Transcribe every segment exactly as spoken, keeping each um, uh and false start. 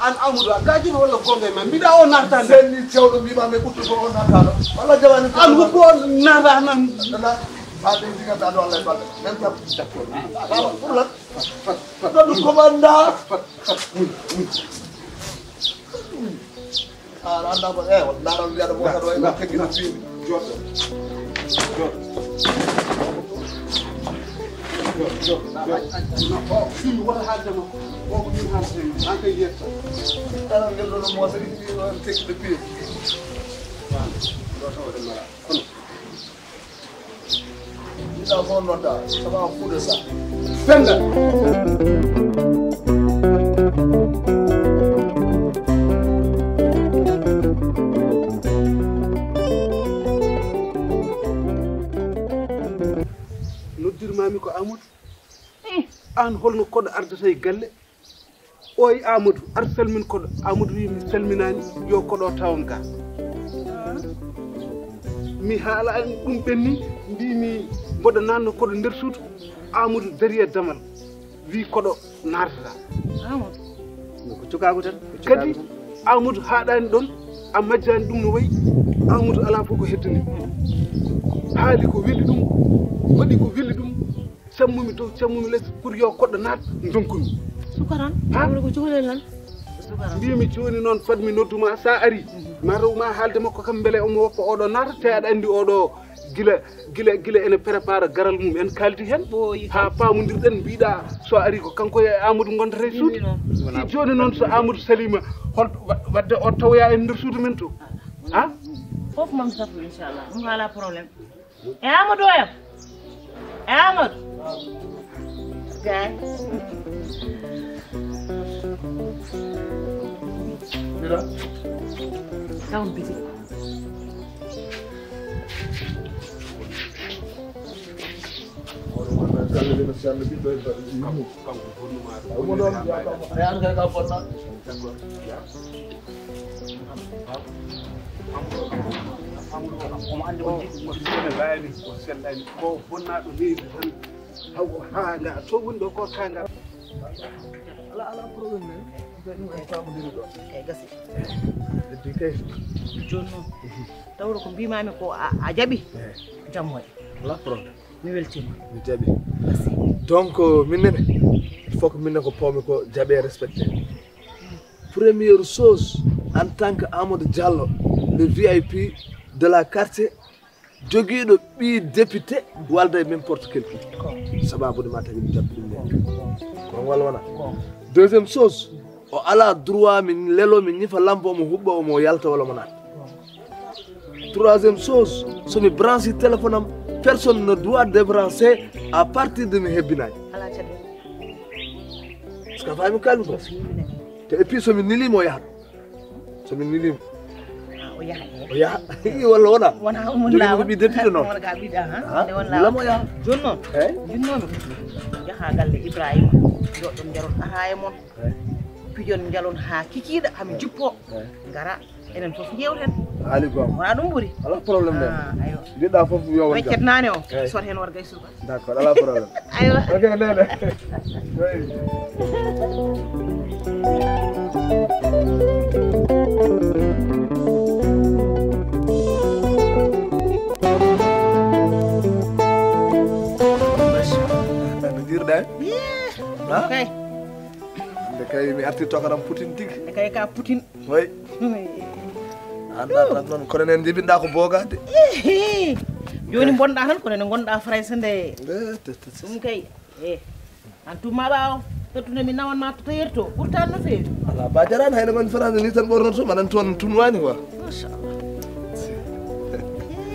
An Amadou, a gaajuɗo walla gonga e ma? Mbiɗa o naatande. Sen ni cewɗo mbima mi ɓuttu ko o naatano. Walla jawani ko an hubbo on naata nan. Ala, ba de digata do Allah e balde. Même pas d'accord. Baba, pour lan? Ɗon commanda. A anda ko e won ndaral mbiyaɗo mo kadi wayno tekkino fiimi. Jooɗo. Jooɗo. Jooɗo. Jooɗo. Jooɗo. O fii wota haalde ma. O ko min haalde ma. An kay yetta. Ndaral ngel ɗo no mo sari fii no en tekkino fiimi. Ɗo tawa de mala. Kono. Ina fof nodda, sabu a fuuɗo sa. Penda. Ko Amadou. An holno koɗo ardata e galle? Oy Amadou, ar salmin koɗo. Amadou wi mi salminani, yo koɗo tawon ga. Mi haala an ɗum ɓenni, mbimi mboɗo nanno koɗo nder suudu. Amadou dari e damal, wi koɗo natata. Amadou. Ko cukagu tan. Kadi Amadou haɗani ɗon, a majjani ɗum no wayi. Amadou ala fof ko heddani. Haali ko weli ɗum, waɗi ko weli ɗum. Cammumi dow, cammumi les, pour yo koɗɗo naat, donkumi. Sukaran. Ha? Ko cukalel nan. Sukaran. Mbimi joni noon, fadmi nodduma, sa ari, ma rew ma haalde makko kam, mbele omo woppa oɗo naata, te aɗa andi oɗo gila, gila, gila ene prépare garal mum, en kaldi hen. Ha pamondirɗen, mbiɗa so ari ko kanko e Amadou gondata e suudu. Si joni noon so Amadou salima, hol wa-, wadde o tawya en nder suudu men to? Ha? Fof mam satu, inchallah. Ɗum ala problème. E Amadou oya? E Amadou? Gay. Mira. Kaw biti. Hono wonno galle ɓe no sella ɓiɗɗo en mbaɗi. Kanko, kanko bonnuma ɗum. Omo ɗon, ya kam, a yaani kay ka bonna. D'accord. Ya. Amadou, Amadou, omo anndi on jiɗɗo mo sene laawi, o sellani. Ko bonnaaɗo leydi tan. Haw ko haa nga, to woni ɗo ko haa nga. Ala, ala problème men. Ɗum en famodiri ɗo. Kay gasi. Heddi kay. Jooni noon, tawro ko mbimami ko a, a jaɓi. Eh. Jammoy. Ala problème. Mi weltima. Mi jaɓi. Merci. Donc, euh, min nene, il faut que min ko pawmi ko jaɓe, respecté. Première chose, en tant que Amadou Diallo, le V I P de la quartier, jogiiɗo ɓii député, walda e n'importe quel qui. Sababu ɗum a tagi mi jaɓɓi ɗum nene. Ko wala wona? Deuxième chose, o ala droit mi lelo, mi ñifa lampe, omo huɓɓa, omo yalta wala mo naata. Troisième chose, so mi branche téléphone am, personne ne doit débrancher à partir de mi hebbinaani. Ala caɗeele. Est-ce que a faami kalmi ko? Te et puis so mi nilimo o yahat. So mi nilimo. Ah, o yaha, eh. O yaha. Walla wona? Wona, wona lawol. Ɓii député noon. Wona ka ɓiɗa, ha? Ha? Nde wona lawol. Lamo yaha. Jooni noon. Eh? Jinnomi ko. Yaha galle Ibrahima. Joɗɗon jaron aha e mon. Eh? Pijon njalon ha kikiɗa, hami jippo. Eh? Ngara. Enen fof ƴeewten. Haali goonga. Wona ɗum ɓuri. Alaa problème nde. Ah, aywa. Mbiɗɗa fof yo won jam. Weccet nane o. Eeyi. Sot heen warga e suka. D'accord, alaa problème. Aywa. Ok, nene. Oui. No njiiruɗaa? Yee. Ha? Ok. Hannde kay mi arti tokaram Putin tigi. Hannde kay ka Putin. Way. Anda tan noon, kono nen njibinɗa ko bogade. Ehe. Joni bonɗa tan, kono ne gonɗa Farayse nde. Nde, te, te, te. Ɗum kay. Eh. An tuma ɓawo. Tottude mi nawan ma to yerto. Ɓurtan no feewi. Ala ba jarani, hayno gon France ni tan ɓornoto, manan toon tunwani quoi. Machallah.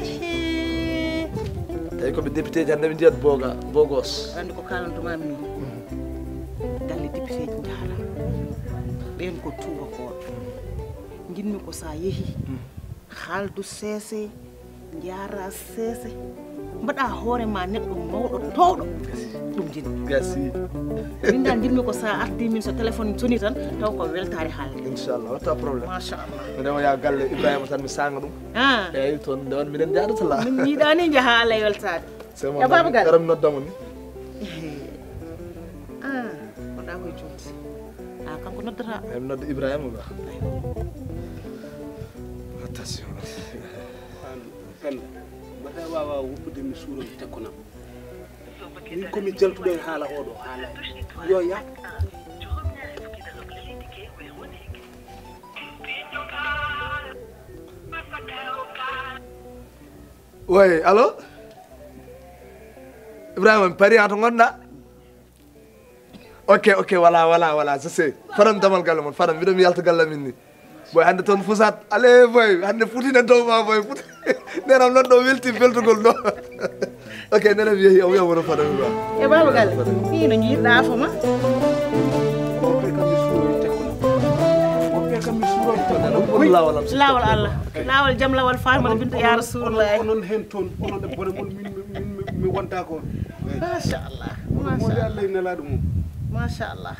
Ehe. Tawi koɓe député ji hannde ɓe njiyat boga, bogos. Andi ko kalantumami ni. Galle député ji njahata. Ɓen ko tubakoɓe. Jinmi ko sa yeehi, haaldu seese, njaara seese, mbaɗa hoore ma neɗɗo mawɗo towɗo. Ɗum jinmi. Gasi. Min dal jinmi ko sa ardi min so téléphone soni tan, taw ko weltare haalde. Inchallah, wata problème. Machallah. Mi rewoya galle Ibrahima tan mi sanga ɗum. Ah. Eyyi, toon nde on minen njaadata la. Min yiɗani jaha Alla e weltade. C'est mon ami. Garam noddamo ni. Ah, wonɗa koye julde. Ah, kanko noddata. Em nodda Ibrahima ba. Attention. Penda, mbaɗa wawa woppude mi suuɗo mi tekkonam. Min komi jaltuɗo e haala oɗo haala. Yo ya. Oui, allô? Ibrahima, mi pari ha to gonɗa? Ok, ok, voilà, voilà, voilà, je sais. Faram damal galle mon, faram, mbiɗo mi yalta galle min ni. Boy, hannde toon fusat. Allez, boy, hannde futinen taw ma, boy, futi. Nenam noon ɗo welti beltugol ɗo. Ok, nene mi yehi, o wiya wono faram, quoi. E baba galle, ni no jiɗɗa fo ma. Lawol Allah. Lawol jam, lawol Fatimata Binta ya Rasulullah. Onon hen toon, onon e bone mon, min, min, min, Mi wonta ko. Machallah. Moodi Allah e nelaaɗo mum. Machallah.